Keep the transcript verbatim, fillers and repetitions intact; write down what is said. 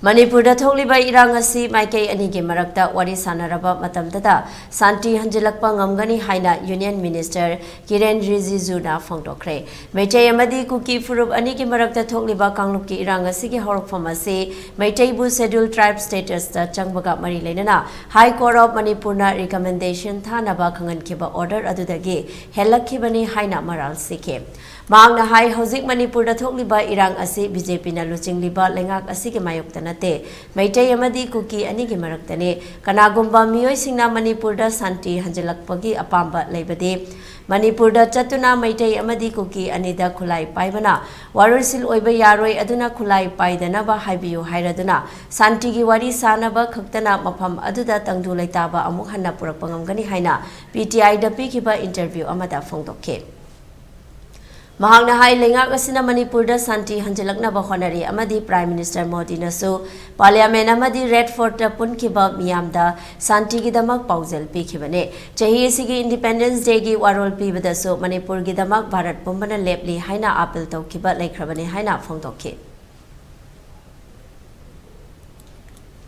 ꯃꯅꯤꯄꯨꯔꯗ ꯊꯣꯛꯂꯤꯕ ꯏꯔꯥꯡ ꯑꯁꯤ ꯃꯥꯏꯀꯩ ꯑꯅꯤꯒꯤ ꯃꯔꯛꯇ ꯋꯥꯔꯤ ꯁꯥꯟꯅꯔꯕ ꯃꯇꯝꯗꯇ ꯁꯥꯟꯇꯤ ꯍꯟꯖꯤꯜꯂꯛꯄ ꯉꯝꯒꯅꯤ ꯍꯥꯏꯅ Union Minister ꯀꯤꯔꯦꯟ ꯔꯤꯖꯤꯖꯨꯅ ꯐꯣꯡꯗꯣꯛꯈ꯭ꯔꯦ꯫ ꯃꯩꯇꯩ ꯑꯃꯗꯤ ꯀꯨꯀꯤ ꯐꯨꯔꯨꯞ ꯑꯅꯤꯒꯤ ꯃꯔꯛꯇ ꯊꯣꯛꯂꯤꯕ ꯀꯥꯡꯂꯨꯞꯀꯤ ꯏꯔꯥꯡ ꯑꯁꯤꯒꯤ ꯍꯧꯔꯛꯐꯝ ꯑꯁꯤ ꯃꯩꯇꯩꯕꯨ Scheduled Tribe statusꯇ ꯆꯪꯕꯒ ꯃꯔꯤ ꯂꯩꯅꯅ High Court of ꯃꯅꯤꯄꯨꯔꯅ recommendation ꯊꯥꯅꯕ ꯈꯪꯍꯟꯈꯤꯕ order ꯑꯗꯨꯗꯒꯤ ꯍꯦꯜꯂꯛꯈꯤꯕꯅꯤ ꯍꯥꯏꯅ ꯃꯔꯥꯜ ꯁꯤꯈꯤ꯫ ꯃꯍꯥꯛꯅ ꯍꯥꯏ, ꯍꯧꯖꯤꯛ ꯃꯅꯤꯄꯨꯔꯗ ꯊꯣꯛꯂꯤꯕ ꯏꯔꯥꯡ ꯑꯁꯤ BJPꯅ ꯂꯨꯆꯤꯡꯂꯤꯕ ꯂꯩꯉꯥꯛ ꯑꯁꯤꯒꯤ ꯃꯥꯌꯣꯛꯇ ꯅꯠꯇꯦ, ꯃꯩꯇꯩ ꯑꯃꯗꯤ ꯀꯨꯀꯤ ꯑꯅꯤꯒꯤ ꯃꯔꯛꯇꯅꯤ꯫ ꯀꯅꯥꯒꯨꯝꯕ ꯃꯤꯑꯣꯏꯁꯤꯡꯅ ꯃꯅꯤꯄꯨꯔꯗ ꯁꯥꯟꯇꯤ ꯍꯟꯖꯤꯜꯂꯛꯄꯒꯤ ꯑꯄꯥꯝꯕ ꯂꯩꯕꯗꯤ, ꯃꯅꯤꯄꯨꯔꯗ ꯆꯠꯇꯨꯅ ꯃꯩꯇꯩ ꯑꯃꯗꯤ ꯀꯨꯀꯤ ꯑꯅꯤꯗ ꯈꯨꯠꯂꯥꯏ ꯄꯥꯏꯕꯅ ꯋꯥꯔꯣꯏꯁꯤꯜ ꯑꯣꯏꯕ ꯌꯥꯔꯣꯏ, ꯑꯗꯨꯅ ꯈꯨꯠꯂꯥꯏ ꯄꯥꯏꯗꯅꯕ ꯍꯥꯏꯕꯤꯌꯨ ꯍꯥꯏꯔꯗꯨꯅ ꯁꯥꯟꯇꯤꯒꯤ ꯋꯥꯔꯤ ꯁꯥꯅꯕ ꯈꯛꯇꯅ ꯃꯐꯝ ꯑꯗꯨꯗ ꯇꯪꯗꯨ ꯂꯩꯇꯥꯕ ꯑꯃꯨꯛ ꯍꯟꯅ ꯄꯨꯔꯛꯄ ꯉꯝꯒꯅꯤ ꯍꯥꯏꯅ PTIꯗ ꯄꯤꯈꯤꯕ interview ꯑꯃꯗ ꯐꯣꯡꯗꯣꯛꯈꯤ꯫ ꯃꯍꯥꯛꯅ ꯍꯥꯏ, ꯂꯩꯉꯥꯛ ꯑꯁꯤꯅ ꯃꯅꯤꯄꯨꯔꯗ ꯁꯥꯟꯇꯤ ꯍꯟꯖꯤꯜꯂꯛꯅꯕ ꯍꯣꯠꯅꯔꯤ ꯑꯃꯗꯤ Prime Minister ꯃꯣꯗꯤꯅꯁꯨ Parliament ꯑꯃꯗꯤ Red Fortꯇ ꯄꯨꯟꯈꯤꯕ ꯃꯤꯌꯥꯝꯗ ꯁꯥꯟꯇꯤꯒꯤꯗꯃꯛ ꯄꯥꯎꯖꯦꯜ ꯄꯤꯈꯤꯕꯅꯤ꯫ ꯆꯍꯤ ꯑꯁꯤꯒꯤ Independence Dayꯒꯤ ꯋꯥꯔꯣꯜ ꯄꯤꯕꯗꯁꯨ ꯃꯅꯤꯄꯨꯔꯒꯤꯗꯃꯛ ꯚꯥꯔꯠ ꯄꯨꯝꯕꯅ ꯂꯦꯞꯂꯤ ꯍꯥꯏꯅ appeal ꯇꯧꯈꯤꯕ ꯂꯩꯈ꯭ꯔꯕꯅꯤ ꯍꯥꯏꯅ ꯐꯣꯡꯗꯣꯛꯈꯤ꯫